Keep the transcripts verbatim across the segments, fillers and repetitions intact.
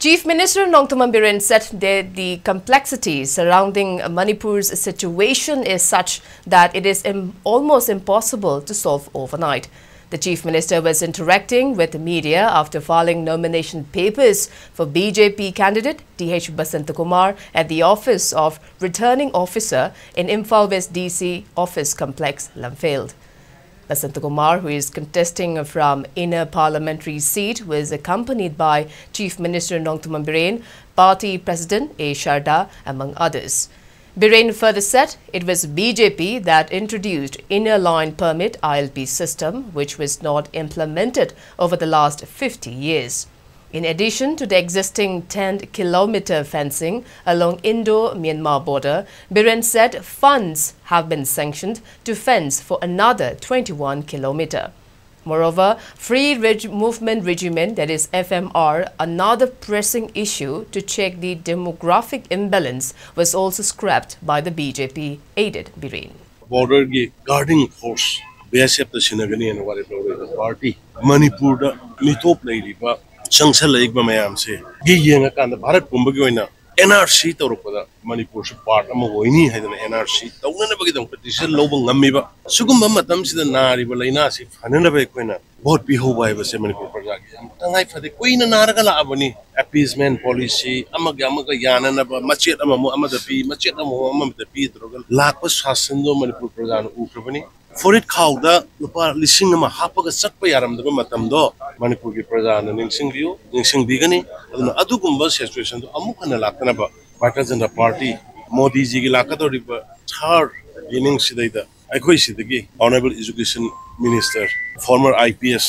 Chief Minister Nongthymmam Biren said that the complexity surrounding Manipur's situation is such that it is im- almost impossible to solve overnight. The Chief Minister was interacting with the media after filing nomination papers for B J P candidate T H Basantakumar at the office of Returning Officer in Imphal West D C office complex, Lamphel. Basantakumar, who is contesting from Inner Parliamentary seat, was accompanied by Chief Minister Nongthymmam Biren, Party President A Sharda, among others. Biren further said it was B J P that introduced Inner Line Permit I L P system, which was not implemented over the last fifty years. In addition to the existing ten kilometer fencing along Indo-Myanmar border, Biren said funds have been sanctioned to fence for another twenty-one kilometer. Moreover, Free Reg- Movement Regiment, that is F M R, another pressing issue to check the demographic imbalance, was also scrapped by the B J P, aided Biren. Border ꯒꯤ guarding force, B S F ꯇ ꯁꯤꯟꯅꯒꯅꯤ ꯍꯥꯏꯅ ꯋꯥꯔꯦꯞ ꯂꯧꯔꯤꯕ party, ꯃꯅꯤꯄꯨꯔꯗ ꯃꯤꯇꯣꯞ ꯂꯩꯔꯤꯕ, ꯆꯪꯁꯜꯂꯛꯏꯕ ꯃꯌꯥꯝꯁꯦ ꯒꯤ ꯌꯦꯡꯉꯀꯥꯟꯗ ꯚꯥꯔꯠ ꯄꯨꯝꯕꯒꯤ ꯑꯣꯏꯅ N R C ꯇꯧꯔꯛꯄꯗ ꯃꯅꯤꯄꯨꯔꯁꯨ part ꯑꯃ ꯑꯣꯏꯅꯤ ꯍꯥꯏꯗꯅ N R C ꯇꯧꯅꯅꯕꯒꯤꯗꯃꯛꯇ decision ꯂꯧꯕ ꯉꯝꯃꯤꯕ꯫ ꯁꯤꯒꯨꯝꯕ ꯃꯇꯝꯁꯤꯗ ꯅꯥꯔꯤꯕ ꯂꯥꯏꯅꯥꯁꯤ ꯐꯅꯅꯕ ꯑꯩꯈꯣꯏꯅ vote ꯄꯤꯍꯧꯕ ꯍꯥꯏꯕꯁꯦ ꯃꯅꯤꯄꯨꯔ ꯄ꯭ꯔꯖꯥꯒꯤ ꯌꯥꯝ ꯇꯉꯥꯏ ꯐꯗꯦ꯫ ꯀꯨꯏꯅ ꯅꯥꯔꯒ ꯂꯥꯛꯑꯕꯅꯤ꯫ Appeasement policy, ꯑꯃꯒ ꯑꯃꯒ ꯌꯥꯅꯅꯕ ꯃꯆꯦꯠ ꯑꯃꯃꯨꯛ ꯑꯃꯗ ꯄꯤ, ꯃꯆꯦꯠ ꯑꯃꯃꯨꯛ ꯑꯃꯗ ꯄꯤ ꯇꯧꯔꯒ ꯂꯥꯛꯄ ꯁꯥꯁꯟꯗꯣ ꯃꯅꯤꯄꯨꯔ ꯄ꯭ꯔꯖꯥꯅ ꯎꯈ꯭ꯔꯕꯅꯤ꯫ ꯐꯨꯔꯤꯠ ꯈꯥꯎꯗ ꯂꯨꯄꯥ ꯂꯤꯁꯤꯡ ꯑꯃ ꯍꯥꯞꯄꯒ ꯆꯠꯄ ꯌꯥꯔꯝꯗꯕ ꯃꯇꯝꯗꯣ ꯃꯅꯤꯄꯨꯔꯒꯤ ꯄ꯭ꯔꯖꯥꯅ ꯅꯤꯡꯁꯤꯡꯕꯤꯌꯨ, ꯅꯤꯡꯁꯤꯡꯕꯤꯒꯅꯤ꯫ ꯑꯗꯨꯅ ꯑꯗꯨꯒꯨꯝꯕ situation ꯗꯣ ꯑꯃꯨꯛ ꯍꯟꯅ ꯂꯥꯛꯇꯅꯕ ꯚꯥꯔꯇꯤꯌ ꯖꯅꯇꯥ ꯄꯥꯔꯇꯤ, ꯃꯣꯗꯤꯖꯤꯒꯤ ꯂꯥꯛꯀꯗꯧꯔꯤꯕ third innings ꯁꯤꯗꯩꯗ ꯑꯩꯈꯣꯏ ꯁꯤꯗꯒꯤ Honourable Education Minister, former I P S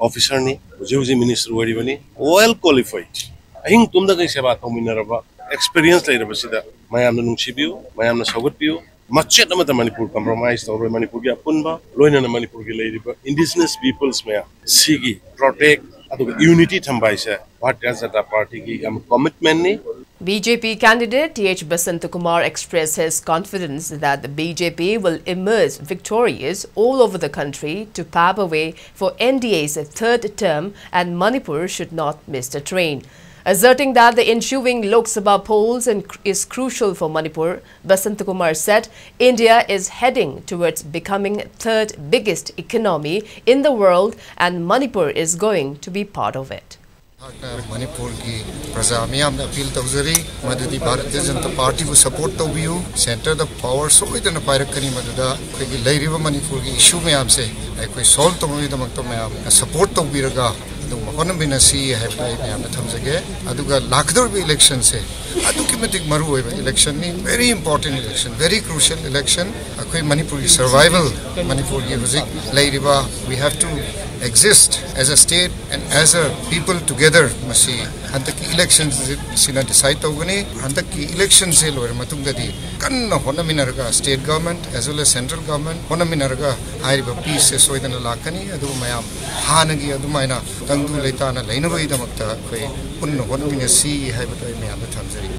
officer ꯅꯤ, ꯍꯧꯖꯤꯛ ꯍꯧꯖꯤꯛ minister ꯑꯣꯏꯔꯤꯕꯅꯤ, well qualified, ꯑꯍꯤꯡ ꯇꯨꯝꯗꯈꯩ ꯁꯦꯕꯥ ꯇꯧꯃꯤꯟꯅꯔꯕ, experience ꯂꯩꯔꯕꯁꯤꯗ ꯃꯌꯥꯝꯅ ꯅꯨꯡꯁꯤꯕꯤꯌꯨ, ꯃꯌꯥꯝꯅ ꯁꯧꯒꯠꯄꯤꯌꯨ꯫ ꯃꯆꯦꯠ ꯑꯃꯠꯇ ꯃꯅꯤꯄꯨꯔ compromise ꯇꯧꯔꯣꯏ꯫ ꯃꯅꯤꯄꯨꯔꯒꯤ ꯑꯄꯨꯟꯕ, ꯂꯣꯏꯅꯅ ꯃꯅꯤꯄꯨꯔꯒꯤ ꯂꯩꯔꯤꯕ indigenous peoples ꯃꯌꯥꯝ ꯁꯤꯒꯤ protect ꯑꯗꯨꯒ unity ꯊꯝꯕ ꯍꯥꯏꯁꯦ ꯚꯥꯔꯇꯤꯌ ꯖꯅꯇꯥ ꯄꯥꯔꯇꯤꯒꯤ ꯌꯥꯝ commitment ꯅꯤ꯫ B J P candidate T H Basanta Kumar expressed his confidence that the B J P will emerge victorious all over the country to pave a way for N D A's third term and Manipur should not miss the train. Asserting that the ensuing Lok Sabha polls and cr- is crucial for Manipur, Basanta Kumar said India is heading towards becoming third biggest economy in the world and Manipur is going to be part of it. ꯑꯩꯍꯥꯛꯅ ꯃꯅꯤꯄꯨꯔꯒꯤ ꯄ꯭ꯔꯖꯥ ꯃꯤꯌꯥꯝꯗ appeal ꯇꯧꯖꯔꯤ, ꯃꯗꯨꯗꯤ Bharatiya Janata ꯄꯥꯔꯇꯤꯕꯨ support ꯇꯧꯕꯤꯌꯨ꯫ ꯁꯦꯟꯇꯔꯗ power ꯁꯣꯏꯗꯅ ꯄꯥꯏꯔꯛꯀꯅꯤ, ꯃꯗꯨꯗ ꯑꯩꯈꯣꯏꯒꯤ ꯂꯩꯔꯤꯕ ꯃꯅꯤꯄꯨꯔꯒꯤ ꯏꯁꯨ ꯃꯌꯥꯝꯁꯦ ꯑꯩꯈꯣꯏ ꯁꯣꯜꯕ ꯇꯧꯅꯕꯒꯤꯗꯃꯛꯇ ꯃꯌꯥꯝꯅ ꯁꯄꯣꯔꯠ ꯇꯧꯕꯤꯔꯒ ꯑꯗꯨꯒꯨꯝꯕ ꯍꯣꯠꯅꯃꯤꯟꯅꯁꯤ ꯍꯥꯏꯕꯗꯨ ꯑꯩ ꯃꯌꯥꯝꯗ ꯊꯝꯖꯒꯦ꯫ ꯑꯗꯨꯒ ꯂꯥꯛꯀꯗꯧꯔꯤꯕ ꯏꯂꯦꯛꯁꯟꯁꯦ ꯑꯗꯨꯛꯀꯤ ꯃꯇꯤꯛ ꯃꯔꯨ ꯑꯣꯏꯕ ꯏꯂꯦꯛꯁꯟꯅꯤ, very important election, very crucial election꯫ ꯑꯩꯈꯣꯏ ꯃꯅꯤꯄꯨꯔꯒꯤ ꯁꯔꯚꯥꯏꯚꯦꯜ, ꯃꯅꯤꯄꯨꯔꯒꯤ ꯍꯧꯖꯤꯛ ꯂꯩꯔꯤꯕ, we have to exist as a state and as a people together꯫ ꯃꯁꯤ ꯍꯟꯗꯛꯀꯤ ꯏꯂꯦꯛꯁꯟꯁꯤꯅ ꯗꯤꯁꯥꯏꯗ ꯇꯧꯒꯅꯤ꯫ ꯍꯟꯗꯛꯀꯤ ꯏꯂꯦꯛꯁꯟꯁꯦ ꯂꯣꯏꯔ ꯃꯇꯨꯡꯗꯗꯤ ꯀꯟꯅ ꯍꯣꯠꯅꯃꯤꯟꯅꯔꯒ, state government as well as central government ꯍꯣꯠꯅꯃꯤꯟꯅꯔꯒ ꯍꯥꯏꯔꯤꯕ ꯄꯤꯁꯁꯦ ꯁꯣꯏꯗꯅ ꯂꯥꯛꯀꯅꯤ꯫ ꯑꯗꯨꯕꯨ ꯃꯌꯥꯝ ꯍꯥꯟꯅꯒꯤ ꯑꯗꯨꯃꯥꯏꯅ ꯇꯪꯗꯨ ꯂꯩꯇꯥꯅ ꯂꯩꯅꯕꯒꯤꯗꯃꯛꯇ ꯑꯩꯈꯣꯏ ꯄꯨꯟꯅ ꯍꯣꯠꯅꯃꯤꯟꯅꯁꯤ ꯍꯥꯏꯕꯗꯣ ꯑꯩ ꯃꯌꯥꯝꯗ ꯊꯝꯖꯔꯤ꯫